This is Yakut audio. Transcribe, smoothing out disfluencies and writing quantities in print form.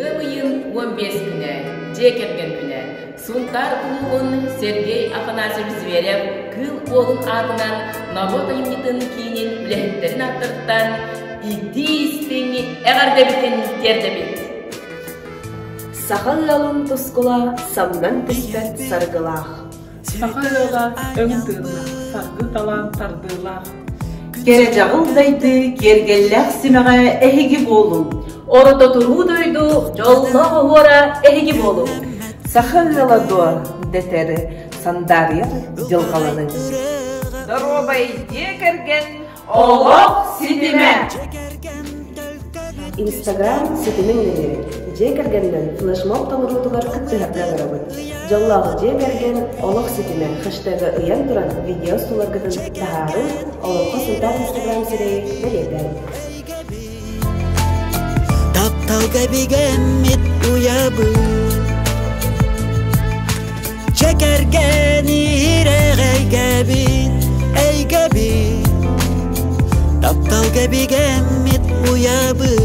Ыам ыйын 15 күнэ, дьиэ кэргэн күнэ. Сунтаар улууһун Сергей Афанасьевич Зверев Кыыл Уолун аатынан норуот айымньытын киинин үлэһиттэрин ааттарыттан итии-истиҥ эҕэрдэбитин тиэрдэбит! Саха ыалын тускула самнан түспэт саргылаах. Саха ыала өҥ тыыннаах, саргы талаан тардыылаах. Кэрэ дьаҕыл дайды киэргэллээх симэҕэ эһиги буолуҥ. Орто туруу дойду дьоллоох оһуора эһиги буолуҥ. Саха ыала дуо дэтэр сандаарыйар дьылҕаланыҥ. Доруобай дьиэ кэргэн олох ситимэ! Инстаграм ситимин нөҥүө дьиэ кэргэнинэн флешмоб толоруутугар кыттыһарга ыҥырабыт. Дьоллоох дьиэ кэргэн олох ситимэ хэштегы ыйан туран видео устууларгытын таһаарыҥ, олоххо Сунтаар Инстаграм сирэйи бэлиэтээҥ. Тапталга бигэммит уйабыт Дьэ кэргэн иһирэх эйгэбит, эйгэбит Тапталга бигэммит уйабыт.